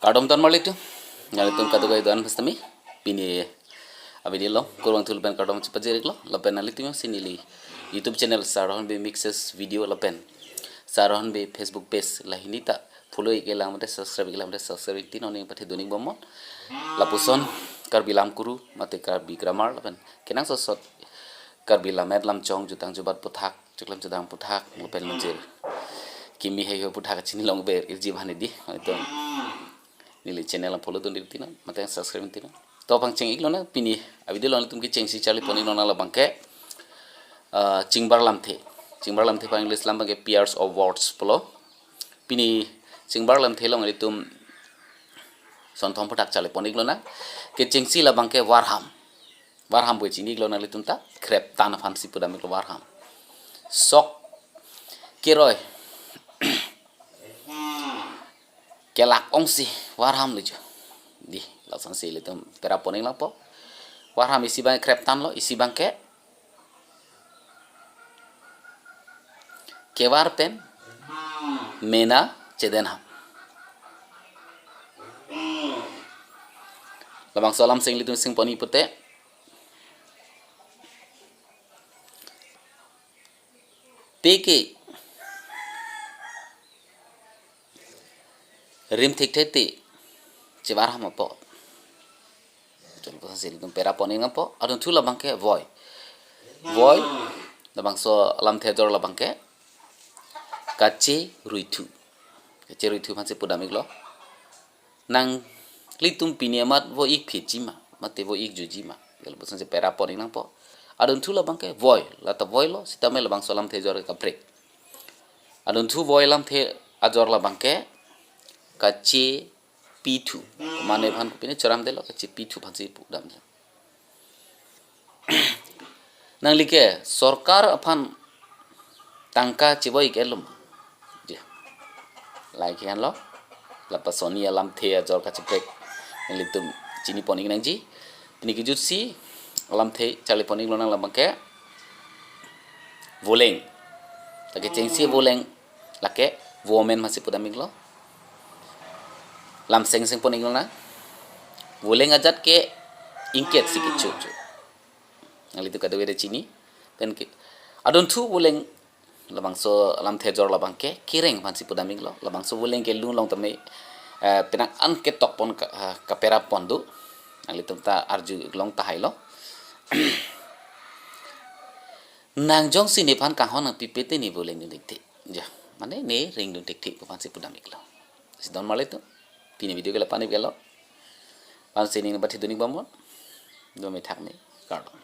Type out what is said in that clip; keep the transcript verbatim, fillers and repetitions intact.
Kardom tan marli tu. Nanglitum kadokave do-an pastami. Pini avideo along kurvangthu lapen kardom chepajir-iklo. Lapen nanglitum si neli YouTube channel Sar Rohan Bey Mixes Video lapen Sar Rohan Bey Facebook page lahini ta follow-ik-e lang mate subscribe-ik lang mate subscribe-ik ti non ning pathi donik bomnon. Lapuson Karbi lam kuru mate Karbi grammar lapen kenangsot sot Karbi lammet lamchong jutang jubat aputhak, chiklam chudam aputhak, lapen manjir kimi heihui aputhak chini long ber irji bhani di. Itu neli channel follow dun di tino, mate subscribe tino. To pangcheng-iklonang, pini avideo along ilitum kechengsi charli pon-iklonang labangke, ah, chingbar lamthe. Chingbar lamthe aphan English lam abangke pairs of words pulo. Pini chingbar lamthe along ilitum sonthom aputhak charli pon-iklonang. Kechengsi labangke varham. Varham pu chini-iklo nanglitum ta, kreptan aphansi pudam-iklo varham. Sok keroi kelak ongsi varham lujo. Di, lasonsi ilitum pera pon-ik langpo. Varham isi abang kreptan lo, isi abangke kevar pen mena chedenham. Labangso alam seng ilitum seng pon-ik pute. Peke rim thekthete chevarham apot. Chol ko sasi ilitum pera pon-ik nangpo. Adunthu labangke voi. Voi, labangso lamthe ajor labangke kacheruithu. Kacheruithu aphansi pudam-iklo. Nanglitum pini amat vo-ik phitji ma, mate vo-ik juji ma. Lasonsi pera pon-ik nangpo. Adunthu labangke voi, lata voi lo, sitame labangso lamthe ajor kaprek. Adunthu voi lamthe ajor labangke kachepithu. Mane aphan kopine choramdetlo, kachepithu aphansi pudam. Nangli ke sorkar aphan tangka chevoi-ik-etlo ma? Je. Lahai ke-anlo. Lapuson isi alamthe ajor kacheprek nanglitum chini pon-ik nangji. Pini kejutsi alamthe charli pon-iklonang labangke voleng. Lake chengsi voleng lake women aphansi pudam-iklo. Lam seng seng pon-iklonang. Voleng ajat ke ingket si kecho cho. Nanglitum kadokave chini. Pen ke adunthu voleng labangso lamthe ajor labangke kereng aphansi pudam-iklo. Labangso voleng kelun along tame, eh, penang an ketok pon ka, eh, kapera pon do. Nanglitum ta arju-iklong tahai lo. Nang jongsi nephan kanghon nangpipe te ne voleng dun thekthe. Ja, mane ne reng dun thekthe pu aphansi pudam-iklo. Si don marli tu. Pini video ke lapu-an iklo. Lapuson si ning pathi donik bomnon. Dome thakme. Kardom.